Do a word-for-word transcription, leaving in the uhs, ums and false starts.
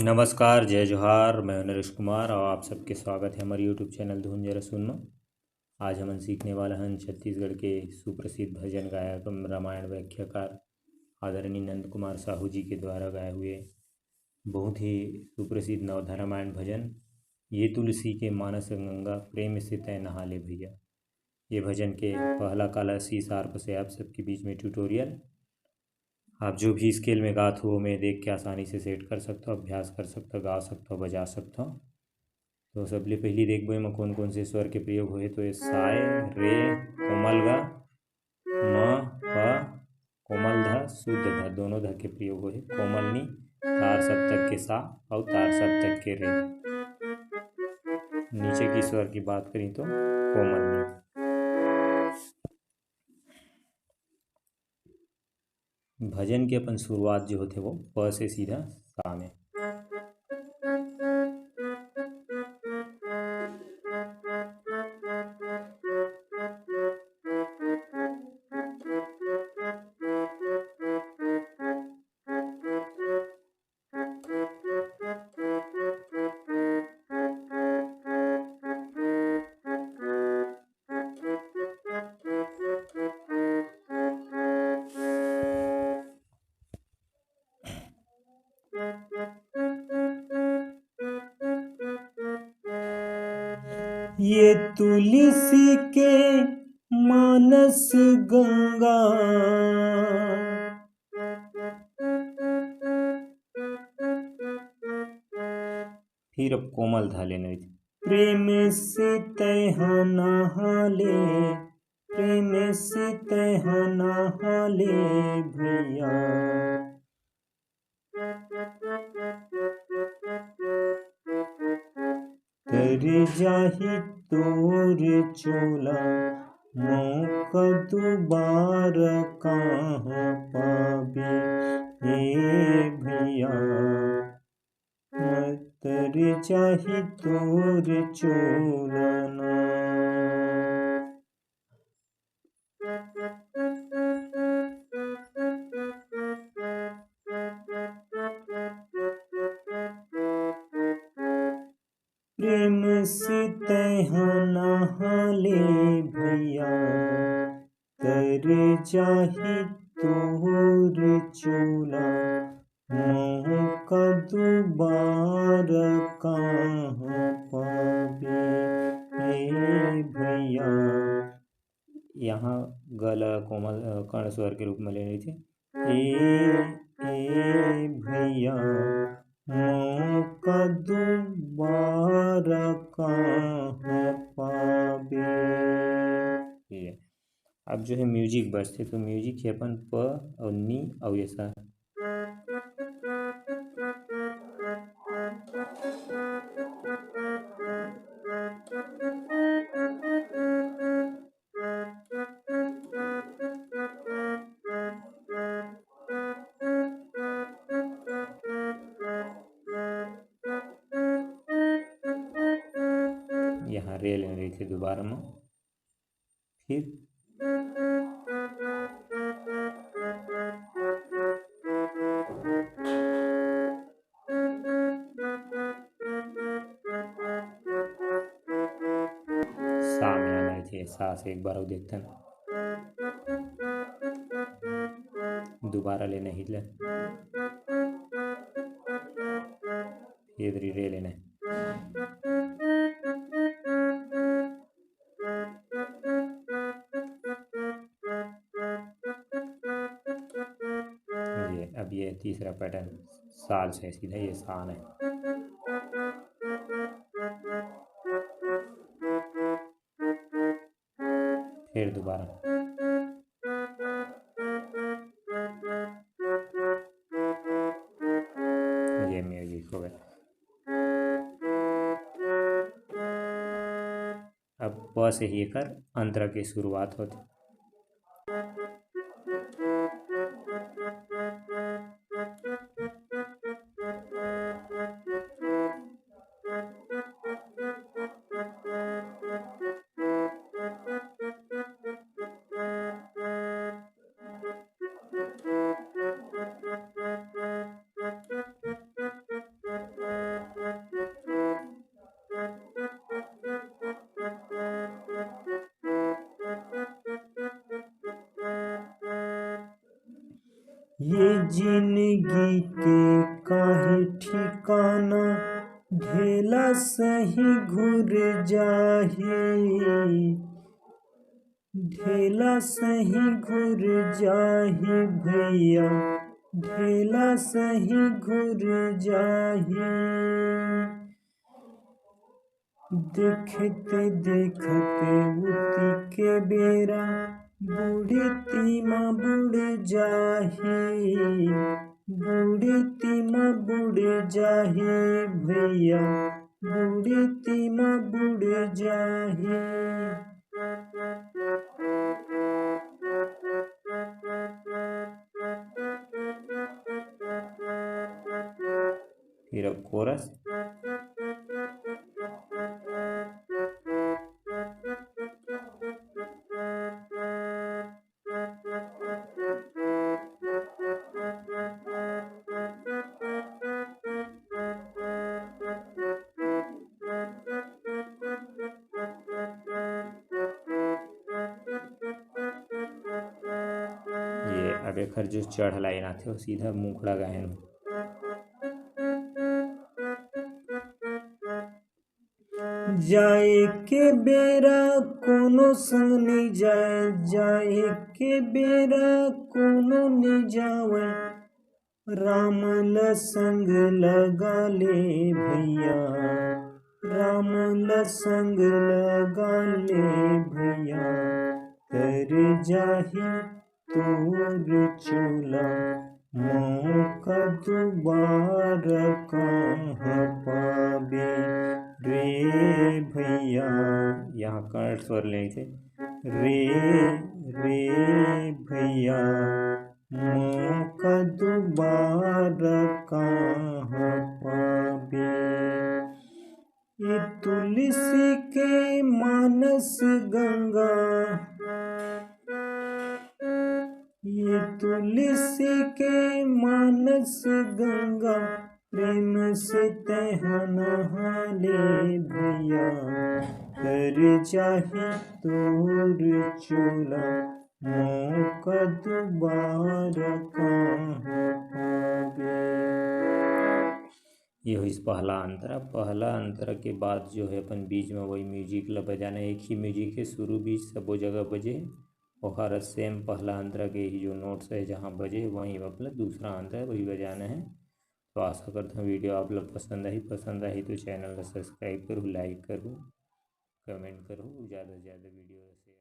नमस्कार, जय जोहार, मैं हूं नरेश कुमार और आप सबके स्वागत है हमारे YouTube चैनल धुन जरा सुन में। आज हमन सीखने वाला हन छत्तीसगढ़ के सुप्रसिद्ध भजन गायक, रामायण व्याख्याकार आदरणीय नंद कुमार साहू जी के द्वारा गाए हुए बहुत ही सुप्रसिद्ध नवधा रामायण भजन, ये तुलसी के मानस गंगा, प्रेम से तय नहा ले भैया। ये भजन के पहला काला सी शार्प से आप सबके बीच में ट्यूटोरियल। आप जो भी स्केल में गात हो, ओमे देख के आसानी से सेट कर सकथो, अभ्यास कर सकथो, गा सकथो, बजा सकथो। तो सबले पहिली देखबो एमा कोन कोन से स्वर के प्रयोग होए, तो ये साय, रे, कोमल गा, म, प, कोमल ध, शुद्ध ध, दोनों ध के प्रयोग होए। कोमल नी, तार सप्तक के सा अउ तार सप्तक के रे। नीचे की स्वर की बात करी तो कोमल नी। भजन के अपन शुरुआत जो होथे वो प से सीधा सा में। ये तुलसी के मानस गंगा। फिर अब कोमल धा लेना रहिथे। प्रेम से तैहा नहा ले, प्रेम से तैहा नहा ले भैया। तर जाही तोर चोला, मौका दुबारा कहाँ पाबे हे भैया। तर जाही तोर चोला ना। प्रेम से तैहा नहा ले भैया, तर जाही तोर चोला, मौका दुबारा कहाँ पाबे हे भैया। यहाँ ग ला कोमल, अ, कर्ण स्वर के रूप में लेना रहिथे। ए, ए भैया, मौका दुबारा कहाँ पाबे। ये। अब जो है म्यूजिक बजथे, तो म्यूजिक हे अपन प अउ नी अउ ऐसा। यहाँ रे लेना रहिथे दोबारा में। फिर सा में आना रहिथे, सा से एक बार अउ देखथन। दोबारा लेना ही ले। ये दरी रे लेना है। ये, अब ये तीसरा पैटर्न साल से सीधा ये सान है। फिर दोबारा ये म्यूजिक हो गया। अब प से ही एकर अंतरा के शुरुआत होथे। जिंदगी के काहे ठिकाना, ढेला सही घुर जाही, ढेला सही घुर जाही भैया, ढेला सही घुर जाही। देखते देखते उती के बेरा, बुढ़ती म बुढ़ जाही, बुढ़ती म बुढ़ जाही भैया, बुढ़ती म बुढ़ जाही। फिर अब कोरस। ये अब एखर जो चढ़ लाइन आथे, वो सीधा मुखड़ा गायन हो। जाए के बेरा कोनो संग नइ जाए, जाए के बेरा कोनो नइ जावय। राम ल संग लगा ले भैया, राम ल संग लगा ले भैया, तर जाही तोर चोला, मौका दुबारा कहाँ पाबे रे भैया। यहाँ कर्ण स्वर लेथे, रे, रे भैया, मौका दुबारा कहाँ पाबे। ये तुलसी के मानस गंगा, ये तुलसी के मानस गंगा, प्रेम से तैं ह नहा ले भैया, तर जाही तोर चोला, मौका दुबारा कहाँ पाबे। ये होइस पहला अंतरा। पहला अंतरा के बाद जो है अपन बीच में वही म्यूजिक ला बजाना है, एक ही म्यूजिक है, शुरू बीच सबो जगह बजे, ओकर सेम पहला अंतरा के ही जो नोट्स है जहाँ बजे वहीं मतलब दूसरा अंतरा वही बजाना है। तो आशा करता हूँ वीडियो आप लोग पसंद आई, पसंद आई तो चैनल ला सब्सक्राइब करूँ, लाइक करूँ, कमेंट करूँ, ज़्यादा से ज़्यादा वीडियो शेयर